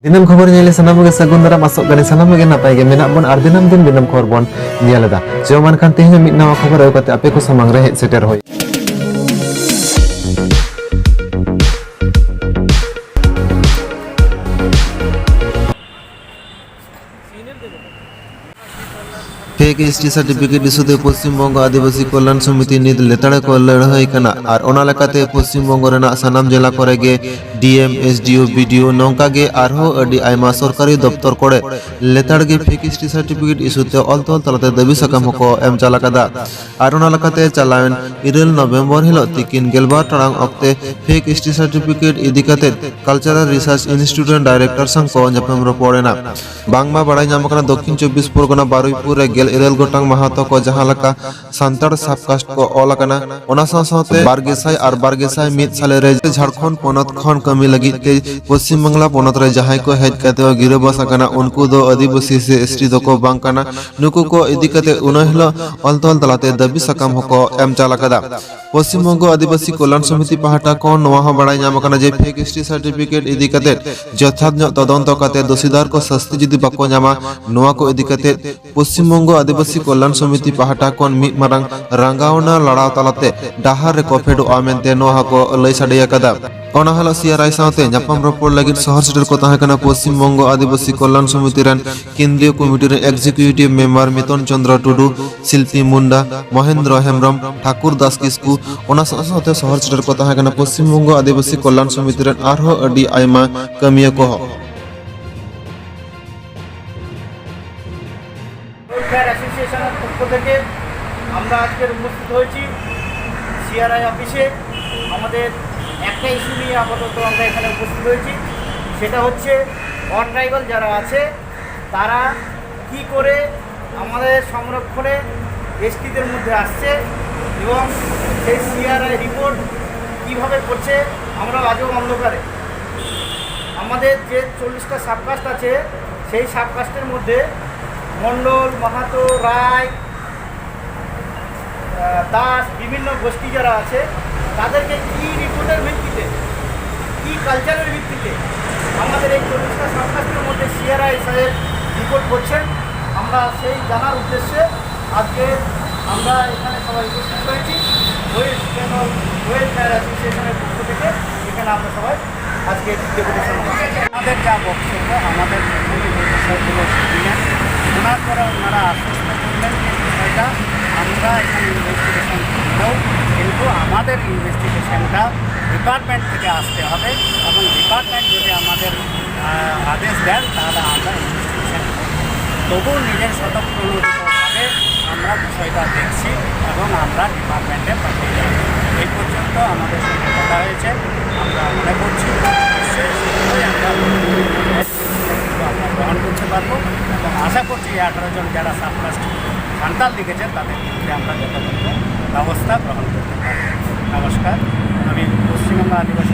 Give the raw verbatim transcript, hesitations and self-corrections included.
ᱫᱤᱱᱟᱹᱢ ᱠᱷᱚᱵᱚᱨ ᱧᱮᱞ ᱥᱟᱱᱟᱢ ᱜᱮ ᱥᱟᱹᱜᱩᱱ ᱫᱟᱨᱟᱢ, ᱟᱥᱚᱜ ᱠᱟᱹᱱᱟᱹᱧ ᱥᱟᱱᱟᱢ ᱜᱮ ᱱᱟᱯᱟᱭ ᱜᱮ ᱢᱮᱱᱟᱜ ᱵᱚᱱ ᱟᱨ ᱫᱤᱱᱟᱹᱢ ᱫᱤᱱ ᱫᱤᱱᱟᱹᱢ ᱠᱷᱚᱵᱚᱨ ᱵᱚᱱ ᱧᱮᱞ ᱮᱫᱟ᱾ ᱪᱚ ᱢᱟ ᱮᱱᱠᱷᱟᱱ ᱛᱮᱦᱮᱧ ᱦᱚᱸ ᱢᱤᱫ ᱱᱟᱣᱟ ᱠᱷᱚᱵᱚᱨ ᱟᱹᱜᱩ ᱠᱟᱛᱮ ᱟᱯᱮ ᱠᱚ ᱥᱟᱢᱟᱝ ᱨᱮ ᱦᱮᱡ ᱥᱮᱴᱮᱨ ᱦᱩᱭ᱾ ᱯᱷᱮᱠ ᱮᱥ ᱴᱤ ᱥᱟᱨᱴᱤᱯᱷᱤᱠᱮᱴ ᱤᱥᱩ ᱛᱮ ᱯᱚᱥᱪᱤᱢ ᱵᱚᱝᱜᱚ ᱟᱹᱫᱤᱵᱟᱹᱥᱤ ᱠᱚᱞᱭᱟᱱ ᱥᱚᱢᱤᱛᱤ ᱱᱤᱛ ᱞᱮᱛᱟᱲ ᱠᱚ ᱞᱟᱹᱲᱦᱟᱹᱭ ᱠᱟᱱᱟ ᱟᱨ ᱚᱱᱟ ᱞᱮᱠᱟᱛᱮ ᱯᱚᱥᱪᱤᱢ ᱵᱚᱝᱜᱚ ᱨᱮᱱᱟᱜ ᱥᱟᱱᱟᱢ ᱡᱮᱞᱟ ᱠᱚᱨᱮ ᱜᱮ ᱰᱤ ᱮᱢ, ᱮᱥ ᱰᱤ ᱳ, ᱵᱤ ᱰᱤ ᱳ ᱱᱚᱝᱠᱟ ᱜᱮ ᱟᱨᱦᱚᱸ ᱟᱹᱰᱤ ᱟᱭᱢᱟ ᱥᱚᱨᱠᱟᱨᱤ ᱫᱚᱯᱛᱚᱨ ᱠᱚᱨᱮ ᱞᱮᱛᱟᱲ ᱜᱮ ᱯᱷᱮᱠ ᱮᱥ ᱴᱤ ᱥᱟᱨᱴᱤᱯᱷᱤᱠᱮᱴ ᱤᱥᱩ ᱛᱮ ᱚᱞ ᱛᱚᱞ ᱛᱟᱞᱟᱛᱮ ᱫᱟᱹᱵᱤ ᱥᱟᱠᱟᱢ ᱦᱚᱸᱠᱚ ᱮᱢ ᱪᱟᱞ ᱟᱠᱟᱫᱟ᱾ ᱟᱨ ᱚᱱᱟ ᱞᱮᱠᱟᱛᱮ ᱪᱟᱞᱟᱣᱮᱱ ᱤᱨᱟᱹᱞ ᱱᱚᱵᱷᱮᱢᱵᱚᱨ ᱦᱤᱞᱳᱜ ᱛᱤᱠᱤᱱ ᱜᱮᱞᱵᱟᱨ ᱴᱟᱲᱟᱝ ᱚᱠᱛᱮ ᱯᱷᱮᱠ ᱮᱥ ᱴᱤ ᱥᱟᱨᱴᱤᱯᱷᱤᱠᱮᱴ ᱤᱫᱤ ᱠᱟᱛᱮ ᱠᱟᱞᱪᱟᱨᱟᱞ ᱨᱤᱥᱟᱨᱪ ᱤᱱᱥᱴᱤᱴᱭᱩᱴ ᱨᱮᱱ ᱰᱟᱭᱨᱮᱠᱴᱚᱨ ᱥᱟᱶ ᱠᱚ ᱧᱟᱯᱟᱢ ᱨᱚᱯᱚᱲ ᱮᱱᱟ᱾ ᱵᱟᱝᱢᱟ ᱵᱟᱲᱟᱭ ᱧᱟᱢ ᱟᱠᱟᱱᱟ, ᱫᱚᱠᱠᱷᱤᱱ ᱪᱚᱵᱵᱤᱥ ᱯᱚᱨᱜᱚᱱᱟ ᱵᱟᱨᱩᱭᱯᱩᱨ ᱨᱮ ᱜᱮᱞ ᱤᱨᱟᱹᱞ ᱜᱚᱴᱟᱝ ᱢᱟᱦᱟᱛᱚ ᱠᱚ ᱡᱟᱦᱟᱸ ᱞᱮᱠᱟ ᱥᱟᱱᱛᱟᱲ ᱥᱟᱵᱠᱟᱥᱴ ᱠᱚ ᱚᱞ ᱟᱠᱟᱱᱟ, ᱚᱱᱟ ᱥᱟᱶ ᱥᱟᱶᱛᱮ ᱵᱟᱨ ᱜᱮᱥᱟᱭ ᱟᱨ ᱵᱟᱨ ᱜᱮᱥᱟᱭ ᱢᱤᱫ ᱥᱟᱞᱮ ᱨᱮ ᱡᱷᱟᱲᱠᱷᱚᱸᱰ ᱯᱚᱱᱚᱛ ᱠᱷᱚᱱ ᱠᱟᱹᱢᱤ ᱞᱟᱹᱜᱤᱫ ᱛᱮ ᱯᱚᱥᱪᱤᱢ ᱵᱟᱝᱞᱟ ᱯᱚᱱᱚᱛ ᱨᱮ ᱡᱟᱦᱟᱸᱭ ᱠᱚ ᱦᱮᱡ ᱠᱟᱛᱮ ᱠᱚ ᱜᱤᱨᱟᱹᱵᱟᱥ ᱟᱠᱟᱱᱟ, ᱩᱱᱠᱩ ᱫᱚ ᱟᱹᱫᱤᱵᱟᱹᱥᱤ ᱥᱮ ᱮᱥ ᱴᱤ ᱫᱚᱠᱚ ᱵᱟᱝ ᱠᱟᱱᱟ᱾ ᱱᱩᱠᱩ ᱠᱚ ᱤᱫᱤ ᱠᱟᱛᱮ ᱩᱱᱟᱹ ᱦᱤᱞᱳᱜ ᱚᱞ ᱛᱚᱞ ᱛᱟᱞᱟᱛᱮ ᱫᱟᱹᱵᱤ ᱥᱟᱠᱟᱢ ᱦᱚᱸᱠᱚ ᱮᱢ ᱪᱟᱞ ᱟᱠᱟᱫᱟ᱾ ᱯᱚᱥᱪᱤᱢ ᱵᱚᱝᱜᱚ ᱟᱹᱫᱤᱵᱟᱹᱥᱤ ᱠᱚᱞᱭᱟᱱ ᱥᱚᱢᱤᱛᱤ ᱯᱟᱦᱴᱟ ᱠᱷᱚᱱ ᱱᱚᱣᱟ ᱦᱚᱸ ᱵᱟᱲᱟᱭ ᱧᱟᱢ ᱟᱠᱟᱱᱟ ᱡᱮ ᱯᱷᱮᱠ ᱮᱥ ᱴᱤ ᱥᱟᱨᱴᱤᱯᱷᱤᱠᱮᱴ ᱤᱫᱤ ᱠᱟᱛᱮ ᱡᱚᱛᱷᱟᱛ ᱧᱚᱜ ᱛᱚᱫᱚᱱᱛᱚ ᱠᱟᱛᱮ ᱫᱳᱥᱤᱫᱟᱨ ᱠᱚ ᱥᱟᱹᱥᱛᱤ ᱡᱩᱫᱤ ᱵᱟᱠᱚ ᱧᱟᱢᱟ, ᱱᱚᱣᱟ ᱠᱚ ᱤᱫᱤ ᱠᱟᱛᱮ ᱯᱚᱥᱪᱤᱢ ᱵᱚᱝᱜᱚ ᱟᱹᱫᱤᱵᱟᱹᱥᱤ ᱠᱚᱞᱭᱟᱱ ᱥᱚᱢᱤᱛᱤ ᱯᱟᱦᱴᱟ ᱠᱷᱚᱱ ᱢᱤᱫ ᱢᱟᱨᱟᱝ ᱨᱟᱸᱜᱟᱣᱱᱟ ᱞᱟᱲᱟᱣ ᱛᱟᱞᱟᱛᱮ ᱰᱟᱦᱟᱨ ᱨᱮᱠᱚ ᱯᱷᱮᱰᱚᱜᱼᱟ ᱢᱮᱱᱛᱮ ᱱᱚᱣᱟ ᱦᱚᱸᱠᱚ ᱞᱟᱹᱭ ᱥᱟᱰᱮ ᱟᱠᱟᱫᱟ᱾ ᱚᱱᱟ ᱦᱤᱞᱳᱜ ᱥᱤ ᱟᱨ ᱟᱭ ᱥᱟᱶᱛᱮ ᱧᱟᱯᱟᱢ ᱨᱚᱯᱚᱲ ᱞᱟᱹᱜᱤᱫ ᱥᱚᱦᱚᱨ ᱥᱮᱴᱮᱨ ᱠᱚ ᱛᱟᱦᱮᱸ ᱠᱟᱱᱟ ᱯᱚᱥᱪᱤᱢ ᱵᱚᱝᱜᱚ ᱟᱹᱫᱤᱵᱟᱹᱥᱤ ᱠᱚᱞᱭᱟᱱ ᱥᱚᱢᱤᱛᱤ ᱨᱮᱱ ᱠᱮᱱᱫᱨᱤᱭᱚ ᱠᱚᱢᱤᱴᱤ ᱨᱮᱱ ᱮᱠᱡᱤᱠᱤᱭᱩᱴᱤᱵᱷ ᱢᱮᱢᱵᱟᱨ ᱢᱤᱛᱚᱱ ᱪᱚᱸᱫᱽᱨᱚ ᱴᱩᱰᱩ, ᱥᱤᱞᱯᱤ ᱢᱩᱱᱰᱟ, ᱢᱚᱦᱮᱱᱫᱨᱚ ᱦᱮᱢᱵᱨᱚᱢ, ᱴᱷᱟᱠᱩᱨ ᱫᱟᱥ ᱠᱤᱥᱠᱩ, ᱚᱱᱟ ᱥᱟᱶ ᱥᱟᱶᱛᱮ ᱥᱚᱦᱚᱨ ᱥᱮᱴᱮᱨ ᱠᱚ ᱛᱟᱦᱮᱸ ᱠᱟᱱᱟ ᱯᱚᱥᱪᱤᱢ ᱵᱚᱝᱜᱚ ᱟᱹᱫᱤᱵᱟᱹᱥᱤ ᱠᱚᱞᱭᱟᱱ ᱥᱚᱢᱤᱛᱤ ᱨᱮᱱ ᱟᱨᱦᱚᱸ ᱟᱹᱰᱤ ᱟᱭᱢᱟ ᱠᱟᱹᱢᱤᱭᱟᱹ ᱠᱚᱦᱚᱸ᱾ ᱳᱭᱮᱞᱯᱷᱮᱭᱟᱨ অ্যাসোসিয়েশনের পক্ষ থেকে আমরা আজকের উপস্থিত হয়েছি সিআরআই অফিসে। আমাদের একটা ইস্যু নিয়ে আপাতত আমরা এখানে উপস্থিত হয়েছি, সেটা হচ্ছে অন ট্রাইবাল যারা আছে তারা কি করে আমাদের সংরক্ষণে এসটিদের মধ্যে আসছে এবং সেই সিআরআই রিপোর্ট কীভাবে করছে, আমরা আজও অন্ধকারে। আমাদের যে চল্লিশটা সাবকাস্ট আছে, সেই সাবকাস্টের মধ্যে মণ্ডল, মাহাতো, রায়, আহ, দাস, বিভিন্ন গোষ্ঠী যারা আছে, তাদেরকে কি রিপোর্টের ভিত্তিতে, কি কালচারের ভিত্তিতে আমাদের এই চল্লিশটা সাবকাস্টের মধ্যে সিআরআই সাহেব রিপোর্ট করছেন। আমরা সেই জানার উদ্দেশ্যে আজকে আমরা এখানে সবাই উপস্থিত হয়েছি। ওয়েস্ট বেঙ্গল ওয়েলফেয়ার অ্যাসোসিয়েশনের পক্ষ থেকে এখানে আমরা সবাই আজকে ডেপুটেশন। আমাদের যা বক্তব্য, আমাদের প্রথমে যে বিষয়গুলো শুনলেন, শোনার পরে ওনারা আশ্বস্ত করলেন যে বিষয়টা আমরা এখানে ইনভেস্টিগেশন করলেও কিন্তু আমাদের ইনভেস্টিগেশনটা ডিপার্টমেন্ট থেকে আসতে হবে, এবং ডিপার্টমেন্ট যদি আমাদের আহ, আদেশ দেন, তাহলে আমরা ইনভেস্টিগেশন করব। তবুও নিজের স্বতঃপ্রণোদিতভাবে আমরা বিষয়টা দেখছি এবং আমরা ডিপার্টমেন্টে পাঠিয়ে যাব। এই পর্যন্ত আমাদের সঙ্গে কথা হয়েছে। আমরা মনে করছি নিশ্চয়ই শীঘ্রই আমরা আমরা গ্রহণ করতে পারবো এবং আশা করছি এই আঠারো জন যারা সাবকাস্ট সান্তাল লিখেছেন, তাদের বিরুদ্ধে আমরা যথাযথ ব্যবস্থা গ্রহণ করতে পারবো। নমস্কার, আমি পশ্চিমবঙ্গ আদিবাসী